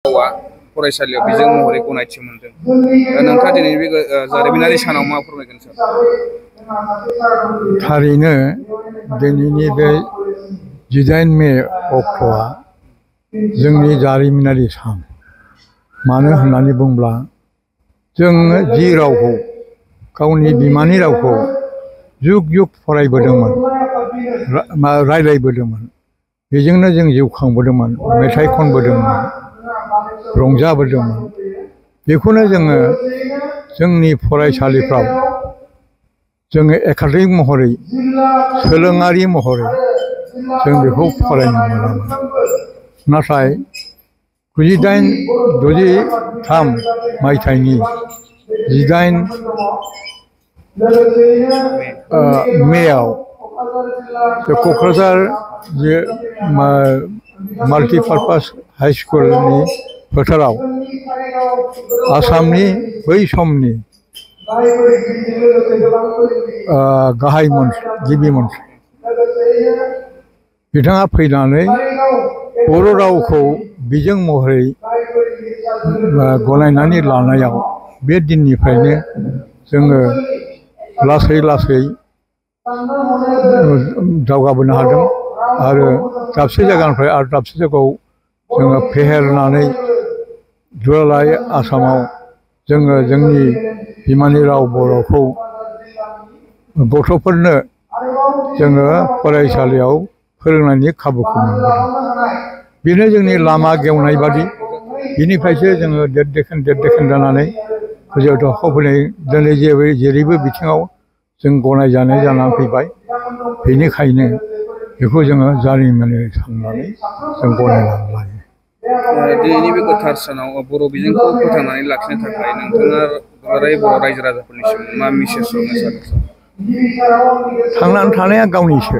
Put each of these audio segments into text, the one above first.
रावा फरायसालियाव बिजों महरै गनायथि मोनदों। नोंथाङा दिनै बे जारिमिनारि सानाव मा फोरमायगोन सार? थारैनो दिनैनि बे 18 मे अक्ट'आ जोंनि जारिमिनारि सान। मानो होननानै बुङोब्ला जोङो जि रावखौ गावनि बिमानि रावखौ जुग जुग फरायबोदोंमोन, रायलायबोदोंमोन, बेजोंनो जों जिउ खांबोदोंमोन, मेथाइ खनबोदोंमोन, रंजाबोदोंमोन, बेखौनो जोङो जोंनि फरायसालिफ्राव जोङो एकाडेमिक महरै, सोलोङारि महरै जों बेखौ फरायनो मोनामोन। नाथाय 1963 मायथाइनि 18 मेआव क'क्राझार जे माल्टिपार्पास हाई स्कुलनि फोथाराव आसामनि बै समनि गाहाय गिबि मन्थ्रि बिथाङा फैनानै बर' रावखौ बिजों महरै गनायनानै लानायाव बे दिननिफ्रायनो जोङो लासै लासै दावगाबोनो हादों आरो दाबसे जायगानिफ्राय आरो दाबसे जायगायाव जोङो फेहेरनानै दुलाराय आसामाव जोङो जोंनि बिमानि राव बर'खौ गथ'फोरनो जोङो फरायसालियाव फोरोंनायनि खाबुखौ मोनबोदों। बेनो जोंनि लामा गेवनाय बादि। बिनिफ्रायसो जोङो देरदेखोन जानानै गोजौ थाखोआव फैनाय दिनै जेरैबो बिथिङाव जों गनायजानाय जानानै फैबाय। बेनिखायनो बेखौ जोङो जारिमिनारि साननानै जों गनायनानै लायो। दिनैनि बे गोथार सानाव बर' बिजोंखौ फोथांनानै लाखिनो थाखाय नोंथाङा दुलाराय बर' रायजो राजाफोरनिसिम मा मेसेज हरनो सानो? थांनानै थानाया गावनिसो।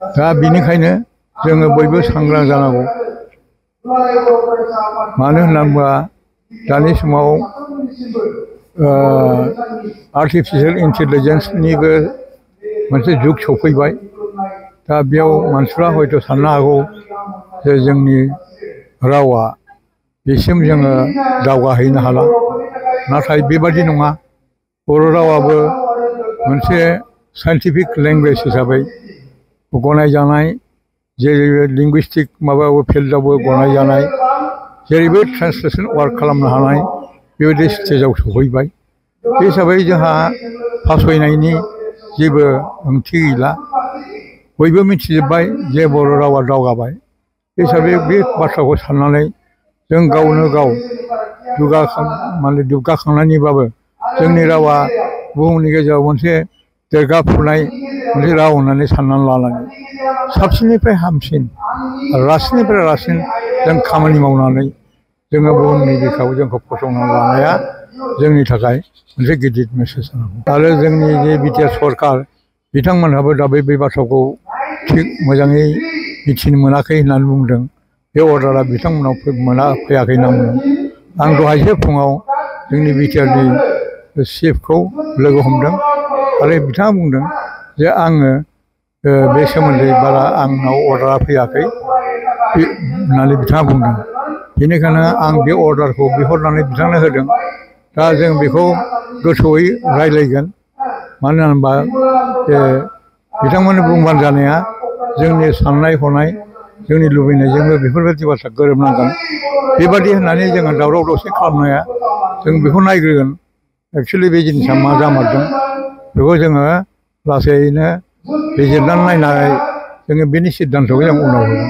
दा बेनिखायनो जोङो बयबो सांग्रां जानांगौ। मानो होनना बुङोब्ला दानि समाव आर्टिफिसियेल इन्टेलिजेन्सनिबो मोनसे जुग सफैबाय। दा बेयाव मानसिफ्रा हयथ' साननो हागौ जे जोंनि रावा बेसिम जोङो दावगाहैनो हाला। नाथाय बेबादि नङा। बर' रावाबो मोनसे साइन्टिफिक लेंगुवेज हिसाबै गनायजानाय, जेरै लिंगुइस्टिक माबायावबो फिल्डआवबो गनायजानाय, जेरैबो ट्रेन्सलेसन वार्क खालामनो हानाय बेबायदि स्टेजाव सफैबाय। बे हिसाबै जोंहा फासयनायनि जेबो ओंथि गैला। बयबो मिथिजोब्बाय जे बर' रावा दावगाबाय। बे हिसाबै बे बाथ्राखौ साननानै जों गावनो गाव दुगाखांनानैबाबो जोंनि रावा बुहुमनि गेजेराव मोनसे देरगाफुनाय मोनसे राव होननानै साननानै लानांगोन। साबसिननिफ्राय हामसिन, रासिननिफ्राय रासिन जों खामानि मावनानै जोङो बुहुमनि बिखायाव जोंखौ फसंना लानाया जोंनि थाखाय मोनसे गिदिर मेसेज जानांगौ। आरो जोंनि जे बिटिआर सरकार बिथांमोनहाबो दा बे बाथ्राखौ थिग मोजाङै मिथिनो मोनाखै होननानै बुंदों। बे अर्डारा बिथांमोनाव फैयाखै होनना बुंदों। आं दहायसो फुङाव जोंनि बिटिआरनि चिफखौ लोगो हमदों आरो बिथाङा बुंदों जे आङो बे सोमोन्दै बारा आंनाव अर्डारा फैयाखै होननानै बिथाङा बुंदों। बेनिखायनो आं बे अर्डारखौ बिहरनानै बिथांनो होदों। दा जों बेखौ गोथौयै रायज्लायगोन। मानो होनबा बिथांमोननि बुंबानो जानाया जोंनि साननाय हनाय, जोंनि लुबैनायजोंबो बेफोरबायदि बाथ्रा गोरोबनांगोन। बेबादि होननानै जोङो दावराव दावसि खालामनो हाया। जों बेखौ नायग्रोगोन एक्सुवेलि बे जिनिसा मा जामारदों। बेखौ जोङो लासैनो बिजिरनानै नायनानै जोङो बेनि सिद्धान्तखौ जों उनाव होगोन।